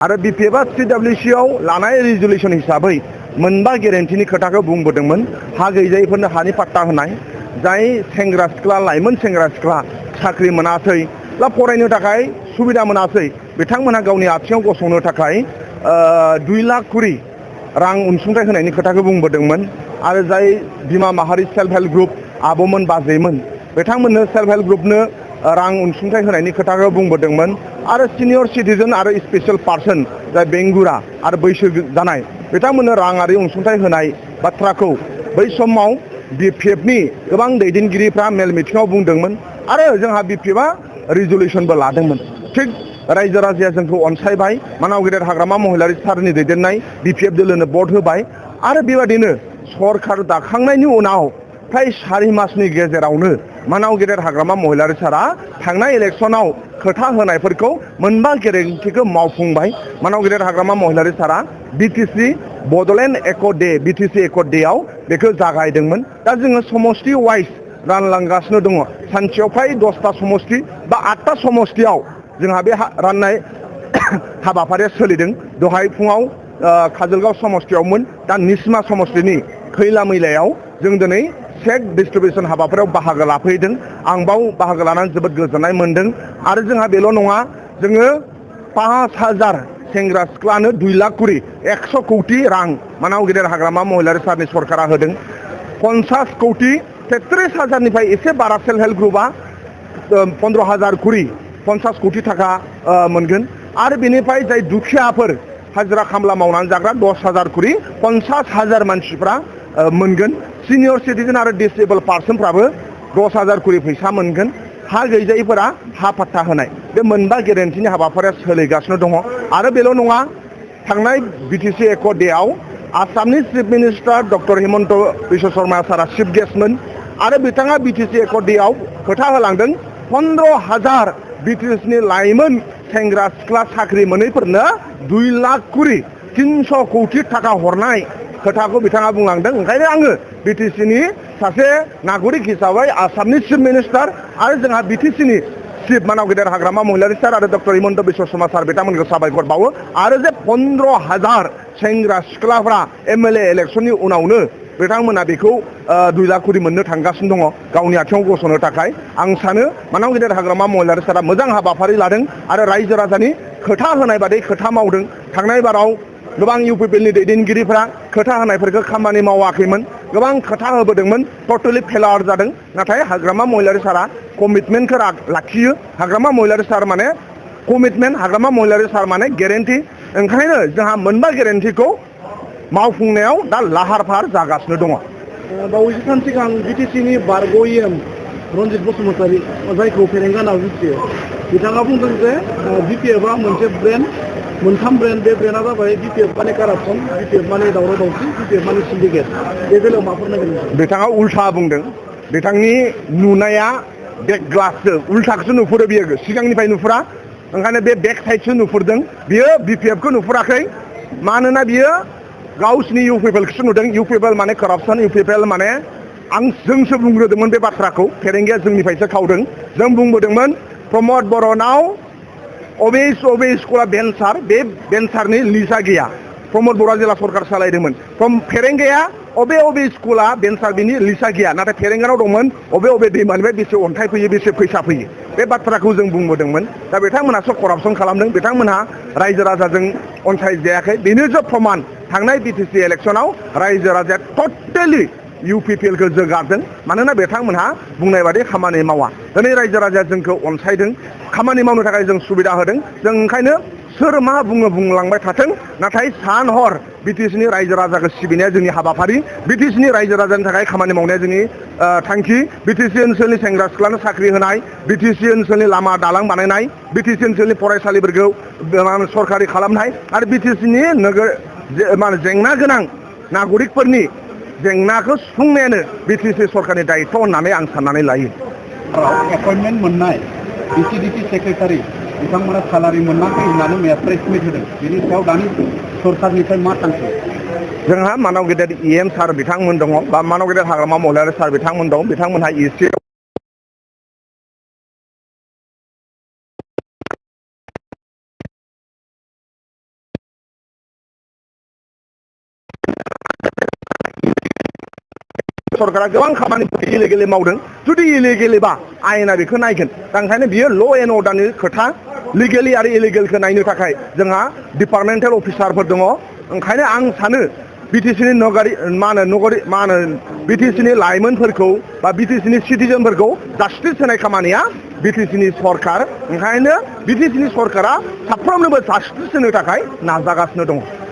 आरो बिपिएफआ सिडब्लिउसिआव लानाय रिजुलेसन हिसाबै मोनबा गेरेन्टिनि खोथाखौ बुंबोदोंमोन। हा गैजायैफोरनो हानि पाट्टा होनाय, जाय सेंग्रा सिख्ला लाइमोन सेंग्रा सिख्ला साख्रि मोनाखै बा फरायनो थाखाय सुबिदा मोनाखै बिथांमोनहा गावनि आथिङाव गसंनो थाखाय 2 लाख करि रां अनसुंथाइ होनायनि खोथाखौ बुंबोदोंमोन। आरो जाय बिमा माहारि सेल्फ हेल्प ग्रुप आब'मोन बाजैमोन बिथांमोननो सेल्फ हेल्प ग्रुपनो रां अनसुंथाइ होनायनि खोथाखौ बुंबोदोंमोन। आरो सिनियर सिटिजेन आरो स्पेशल पार्सन जाय बेंगुरा आरो बैसो जानाय बिथांमोननो राङारि अनसुंथाइ होनाय बाथ्राखौ बै समाव बिपिएफनि गोबां दैदेनगिरिफ्रा मेल मिथिङाव बुंदोंमोन। आरो जोंहा बिपिएफआ रिजुलेसनबो लादोंमोन। थिग रायजो राजाया जोंखौ अनसायबाय, मानाव गेदेर हाग्रामा महिलारि सारनि दैदेननाय बिपिएफ दोलोनो भट होबाय। आरो बेबादिनो सरकार दाखांनायनि उनाव फ्राय 4 मासनि गेजेरावनो मानाव गेदेर हाग्रामा महिलारि सारा थांनाय इलेक्सनाव खोथा होनायफोरखौ मोनबा गेरेन्टिखौ मावफुंबाय। मानाव गेदेर हाग्रामा महिलारि सारा BTC Bodoland accord day BTC accord डेआव बेखौ जागायदोंमोन। दा जोङो समष्टि वाइज रानलांगासिनो दङ। सानसेयाव फ्राय 10टा समष्टि बा 8टा समष्टियाव जोंहा बे राननाय हाबाफारिया सोलिदों। दहाय फुङाव काजलगाव समष्टियावमोन, दा निस्मा समष्टिनि खैला मैलायाव जों दिनै चेक डिस्ट्रिबिउसन हाबाफारियाव बाहागो लाफैदों। आं बाव बाहागो लानानै जोबोद गोजोननाय मोन्दों। आरो जोंहा बेल' नङा, जोङो 5000 सेंग्रा सिख्लानो 2 लाख करि 100 कौटि रां मानाव गेदेर हाग्रामा महिलारि सारनि सरकारा होदों। 50 कौटि 33,000निफ्राय एसे बारा सेल्फ हेल्प ग्रुपआ 15,000 करि 50 कौटि थाखा मोनगोन। आरो बेनिफ्राय जाय दुखियाफोर हाजिरा खामला मावनानै जाग्रा 10,000 करि 50,000 मानसिफ्रा मोनगोन। सिनियर सिटिजेन आरो डिसेबल पार्सनफ्राबो 10,000 करि फैसा मोनगोन। हा गैजायैफोरा हा पाट्टा होनाय, बे मोनबा गेरेन्टिनि हाबाफारिया सोलिगासिनो दङ। आरो बेल' नङा, थांनाय बिटिसि एकर्ड डेआव आसामनि chief minister doctor Himanta Biswa Sharma सारा चिफ गेस्टमोन। आरो बिथाङा बिटिसि एकर्ड डेआव खोथा होलांदों 15,000 बिटिसिनि लाइमोन सेंग्रा सिख्ला साख्रि मोनैफोरनो 2 लाख करि 300 कौटि थाखा हरनाय खोथाखौ बिथाङा बुंलांदों। ओंखायनो आङो बिटिसिनि सासे नागरिक हिसाबै आसामनि चिफ मिनिस्टार आरो जोंहा बिटिसिनि चिफ मानाव गेदेर हाग्रामा महिलारि सार आरो डक्टर हिमन्त बिश्व शर्मा सार बिथांमोनखौ साबायखर बावो। आरो जे 15,000 सेंग्रा सिख्लाफ्रा एमएलए इलेक्सननि उनावनो बिथांमोना बेखौ 2 लाख करि मोननो थांगासिनो दङ गावनि आथिङाव गसंनो थाखाय। आं सानो मानाव गेदेर हाग्रामा महिलारि सारा मोजां हाबाफारि लादों आरो रायजो राजानि खोथा होनाय बादै खोथा मावदों। थांनाय बाराव गोबां इउपिपिएलनि दैदेनगिरिफ्रा खोथा होनायफोरखौ खामानि मावाखैमोन, गोबां खोथा होबोदोंमोन, टटेलि फेलार जादों। नाथाय हाग्रामा महिलारि सारा कमिटमेन्टखौ लाखियो। हाग्रामा महिलारि सार माने कमिटमेन्ट, हाग्रामा महिलारि सार माने गेरेन्टि। ओंखायनो जोंहा मोनबा गेरेन्टिखौ मावफुंनायाव दा लाहार फाहार जागासिनो दङ। बावैसो सान सिगां बिटिसिनि बारग'येम रनजित बसुमतारी, जायखौ फेरेंगा होनना मिथियो, बिथाङा बुंदों जे बिपिएफआ मोनसे ब्रेन्ड, 3 ब्रेन्ड, बे ब्रेन्डआ जाबाय बिपिएफ माने कारापसन, बिपिएफ माने दावराव दावसि, बिपिएफ माने सिन्डिकेट। बे बेलायाव माफोर नांगोन? बिथाङा उल्था बुंदों। बिथांनि नुनाया बेक ग्लाससो, उल्थाखौसो नुहुरो बियो, सिगांनिफ्राय नुहुरा। ओंखायनो बे बेक साइडसो नुहुरदों। बियो बिपिएफखौ नुहुराखै। मानोना बियो गावसिनि इउपिपिएलखौसो नुदों। इउपिपिएल माने कारापसन, इउपिपिएल माने जोंसो बुंग्रोदोंमोन बे बाथ्राखौ, फेरेंगाया जोंनिफ्रायसो खावदों। जों बुंबोदोंमन प्रमद बर'नाव अबे स्कुला भेन्सार, बे भेन्सारनि लिस्टआ गैया। प्रमद बर'आ जेला सरकार सालायदोंमोन, फेरेंगाया अबे स्कुला भेन्सार बिनि लिस्टआ गैया। नाथाय फेरेंगानाव दंमोन अबे दैमानिफ्राय बेसे अन्थाइ फैयो, बेसे फैसा फैयो, बे बाथ्राखौ जों बुंबोदोंमोन। दा बिथांमोनासो करापसन खालामदों, बिथांमोनहा रायजो राजाजों अनसायजायाखै। बेनो जो प्रमान। थांनाय बिटिसि इलेक्सनाव रायजो राजाया टटेलि इउपिपिएलखौ जोगारदों। मानोना बिथांमोनहा बुंनाय बादि खामानि मावा। दिनै रायजो राजाया जोंखौ अनसायदों, खामानि मावनो थाखाय जों सुबिदा होदों। जों ओंखायनो सोर मा बुङो बुंलांबाय थाथों, नाथाय सान हर बिटिसिनि रायजो राजाखौ सिबिनाया जोंनि हाबाफारि। बिटिसिनि रायजो राजानि थाखाय खामानि मावनाया जोंनि थांखि। बिटिसि ओनसोलनि सेंग्रा सिख्लानो साख्रि होनाय, बिटिसि ओनसोलनि लामा दालां बानायनाय, बिटिसि ओनसोलनि फरायसालिफोरखौ सरकारि खालामनाय आरो बिटिसिनि नोगोर जेंना गोनां नागरिकफोरनि जेंनाखौ सुफुंनायानो बिटिसि सरकारनि दायित्व होननानै आं साननानै लायो। एपइन्टमेन्ट मोननाय बिटिडिसि सेक्रेटारि बिथांमोना सालारि मोनाखै होननानै मैया प्रेस मिट होदों। बेनि सायाव दानि सरकारनिफ्राय मा थांखि? जोंहा मानाव गेदेर इएम सार बिथांमोन दङ, बा मानाव गेदेर हाग्रामा महिलारि सार बिथांमोन दं। बिथांमोनहा एसे सरकारा गोबां खामानिफोरखौ इलिगेलि मावदों जुदि इलिगेलिबा आयेना बेखौ नायगोन दा ओंखायनो बियो ल' एन्ड अर्डारनि खोथा लिगेलि आरो इलिगेलखौ नायनो थाखाय जोंहा डिपार्टमेन्टेल अफिसारफोर दङ ओंखायनो आं सानो बिटिसिनि बिटिसिनि लाइमोनफोरखौ बा बिटिसिनि सिटिजेनफोरखौ जास्टिस होनाय खामानिया बिटिसिनि सरकार ओंखायनो बिटिसिनि सरकारा साफ्रोमनोबो जास्टिस होनो थाखाय नाजागासिनो दङ